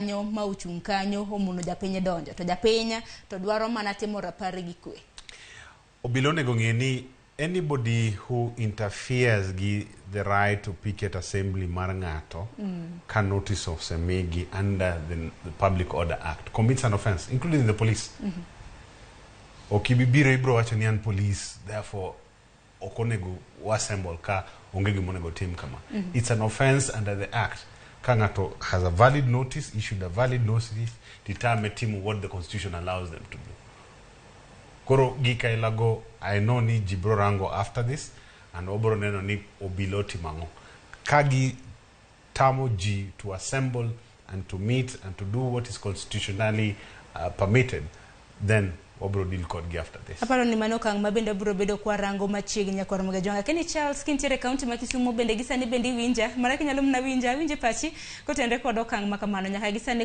Kanyo ma ochung' kanyo omono japiny donjo to japiny to dwaro mana timo rapar gi kwe. Obila onego ng'e ni anybody who interferes gi the right to picket assembly mar ng'ato ka notice osemigi under the Public Order Act commits an offense, including the police. Ok ibi biro ibiro wacho ni an police, therefore ok onego assemble ka onge gima onego tim kama. It's an offense under the act ka ng'ato has a valid notice, issued a valid notice, titame timo what the constitution allows them to do. Koro gik ailago, I know ni ji bro rango after this and wabro neno ni obila otimo ang'o ka gi tamo ji to assemble and to meet and to do what is constitutionally permitted, then wabro deal kodgi after this. Aparo ni mano okang' ma bende biro bedo kwarango machiegni nyakwar Mogajwang'. Kenny Charles kintiere e kaunti ma Kisumu bende gi sani bende iwinja mana kinyalo mana winja awinje pachi kotenre kod okang' ma kamano nyaka gi sani.